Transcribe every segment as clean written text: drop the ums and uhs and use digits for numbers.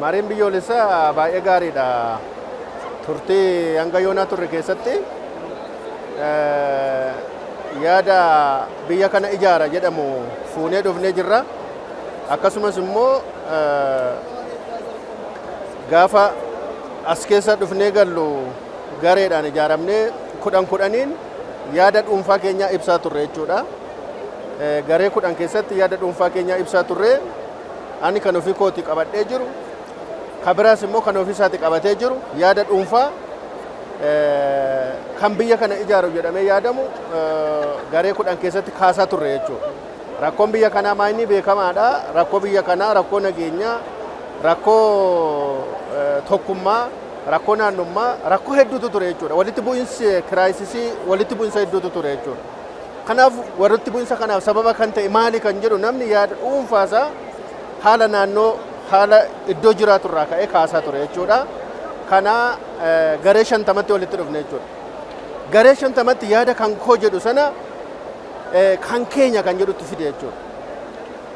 Mariin biyyoolessaa baay'ee gaariidha. Turtii hanga yoonaa turre keessatti yaada biyya kana ijaara jedhamu fuunee dhufnee jirra. Akkasumas immoo gaafa as keessa dhufnee gallu gareedhaan ijaaramnee kudhan kudhaniin yaada dhuunfaa keenyaa ibsaa turre jechuudha. Garee 10 keessatti yaada dhuunfaa keenyaa ibsaa turre. Ani kan ofii kooti qabadhee jiru, ka biraas immoo kan ofii isaati qabatee jiru yaada dhuunfaa kan biyya kana ijaaru jedhamee yaadamu garee 10 keessatti kaasaa turre jechuudha. Rakkoon biyya kanaa maayinni beekamaadha. Rakkoo biyya kanaa rakkoo nageenyaa, rakkoo tokkummaa, rakkoo naannummaa, rakkoo hedduutu ture jechuudha. Walitti bu'insi kiraayisisii walitti bu'insa hedduutu ture jechuudha. Kanaaf walitti bu'insa kanaaf sababa kan ta'e maali kan jedhu namni yaada dhuunfaasaa haala naannoo haala iddoo jiraatu irraa ka'ee kaasaa ture jechuudha. Kana garee 50tti walitti dhufne jechuudha. Garee 50tti yaada kan koo jedhu sana kan keenya kan jedhutti fide jechuudha.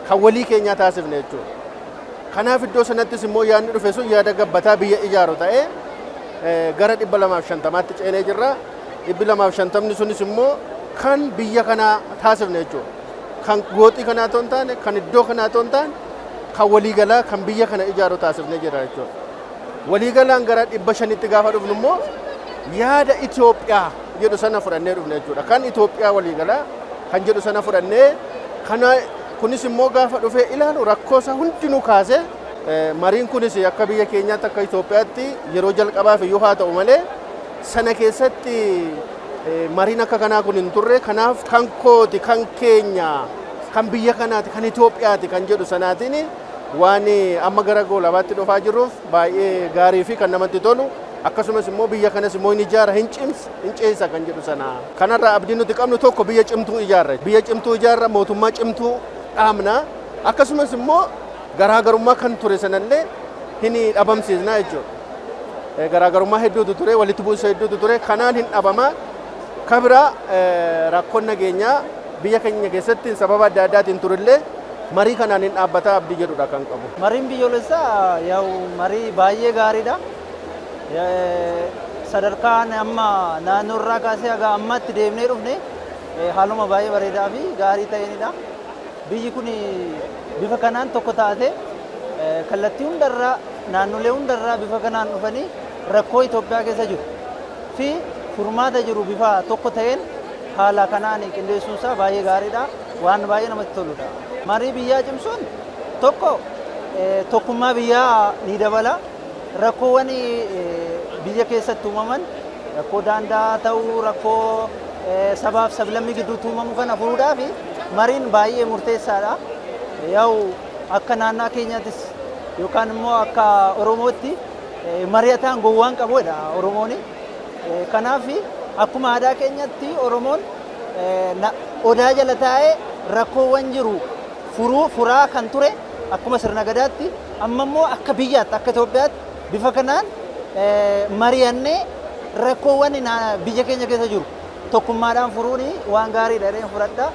Kan walii keenyaa taasifne jechuudha. Kanaaf iddoo sanattis immoo yaadni dhufe sun yaada gabbataa biyya ijaaru ta'ee gara 250tti ceenee jirra. 250ni sunis immoo kan biyya kanaa taasifne jechuudha. Kan gooxii kanaa otoo hin taane, kan iddoo kanaa otoo hin taane, kan waliigalaa kan biyya kana ijaaru taasifnee jira jechuudha. Waliigalaan gara 500tti gaafa dhufnu immoo yaada Itoophiyaa jedhu sana fudhannee dhufne jechuudha. Kan Itoophiyaa waliigalaa kan jedhu sana fudhannee kana kunis immoo gaafa dhufee ilaalu rakkoo isaa hundinuu kaasee mariin kunis akka biyya keenyaatti akka Itoophiyaatti yeroo jalqabaaf iyyuu haa ta'u malee sana keessatti mariin akka kanaa kun hin turre. Kanaaf kan kooti, kan keenya, kan biyya kanaati, kan Itoophiyaati kan jedhu sanaatiin waan amma gara goolabaatti dhufaa jirruuf baay'ee gaarii fi kan namatti tolu, akkasumas immoo biyya kanas immoo hin ijaara, hin cimsa, hin ceesa kan jedhu sana. Kanarraa abdiin nuti qabnu tokko biyya cimtuu ijaarra. Biyya cimtuu ijaarra, mootummaa cimtuu dhaabna. Akkasumas immoo garaagarummaa kan ture sanallee hin dhabamsiisna jechuudha. Garaagarummaa hedduutu ture, walitti bu'insa hedduutu ture, kanaan hin dhabama. Kabira rakkoon nageenyaa biyya keenya keessatti sababa adda addaatiin turellee marii kanaan hin dhaabbata abdii jedhudha kan qabu. Mariin biyyoolessaa yaa'u marii baay'ee gaariidha. Sadarkaan amma naannoo irraa kaasee haga ammaatti deemnee dhufne haaluma baay'ee bareedaa fi gaarii ta'eenidha. Biyyi kun bifa kanaan tokko taate kallattii hundarraa naannolee hundarraa bifa kanaan dhufanii rakkoo Itoophiyaa keessa jiru fi furmaata jiru bifa tokko ta'een haala kanaan qindeessuun isaa baay'ee gaariidha. Waan baay'ee namatti toludha. Marii biyyaa cimsuun tokko tokkummaa biyyaa ni dabala. Rakkoowwan biyya keessatti uumaman, rakkoo daandaa ta'uu, rakkoo sabaaf sablammii gidduutti uumamu kana furuudhaaf mariin baay'ee murteessaadha. Yaa'u akka naannaa keenyaattis yookaan immoo akka Oromootti mari'ataan gowwaan qabudha Oromoon. Kanaaf akkuma aadaa keenyatti Oromoon odaa jala taa'ee rakkoowwan jiru furuu furaa kan ture akkuma sirna gadaatti, amma immoo akka biyyaatti, akka Itoophiyaatti bifa kanaan mari'annee rakkoowwan biyya keenya keessa jiru tokkummaadhaan furuun waan gaariidha jedheen fudhadha.